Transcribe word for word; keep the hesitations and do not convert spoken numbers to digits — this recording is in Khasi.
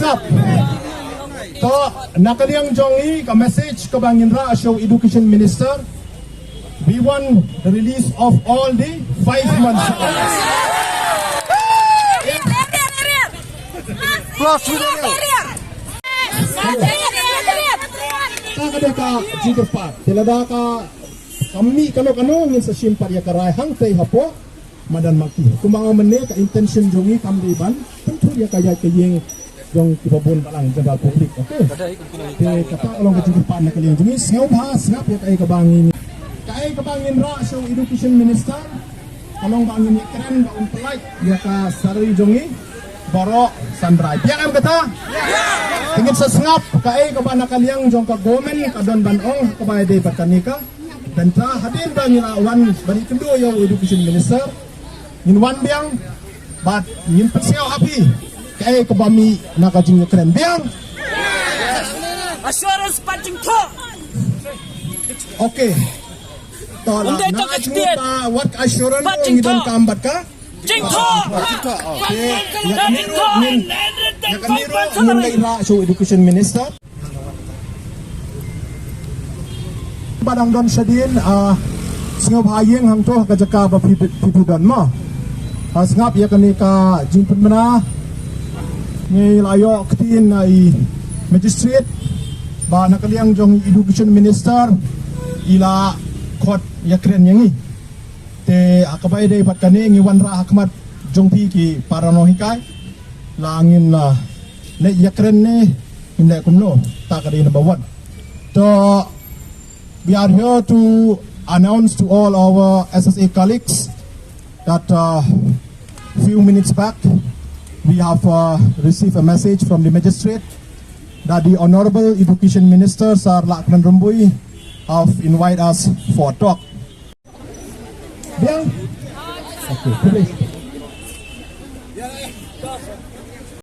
To, na ka liang jong i ka message kaba ngin rah sha u Education Minister. We want the release of all the five months. Plus with the Ka ka dei ka jingkyrpad. Te lada ka kam mih kano kano ngin sa shim pat ïa ka rai hangtei hapoh madan ma ki. Kumba nga mynne ka intention jong i kam dei ban pynthut ïa ka ïaid ka ïing jong kiba bun balang general public. Okay. Te kata ka long ka jingkyrpad na ka liang jong i. Sngewbha sngap ïa kaei kaba ngin, kaei kaba ngin rah sha u Education Minister. Ka long ba ngin ïakren ba un pynlait ïa ka salary jong i baroh san drai. Biang em kata? Te ngin sa sngap kaei kaba na ka liang jong ka government ka don ban ong ha kaba ïadei bad kane ka bynta. Hadien ba ngin la wan ban ïakynduh ïa u Education Minister, ngin wan biang bad ngin pynsngew ha phi kaei kaba mih na ka jingïakren. Biang? Assurance pat jingthoh. Okay. To la, ym dei na to ka jingmut jingtieng. Ba wat ka assurance pat ngi jingthoh. Donkam bad ka jingthoh. Jingthoh. Okay. Ïa kane ruh ngin, ïa kane ruh ngin leit rah sha u Education Minister. Ba dang don shadien, ah, sngewbha ïeng hangto ha ka jaka ba phi, phi, phi don mo. Ah, sngap ïa kane ka jingpynbna. Ngi la ïoh ktien na i magistrate ba na ka liang jong i Education Minister i la khot ïakren ïa ngi. Te ha kaba ïadei bad kane ngi wanrah ha khmat jong phi ki para nonghikai. La ngin, ah, leit ïakren ne ngin leit kumno, ta ka dei number one. To, we are here to announce to all our S S A colleagues that, uh, few minutes back we have, uh, received a message from the magistrate that the Honorable Education Minister Sir Lahkmen Rymbui have invited us for a talk. Biang? Okay, please.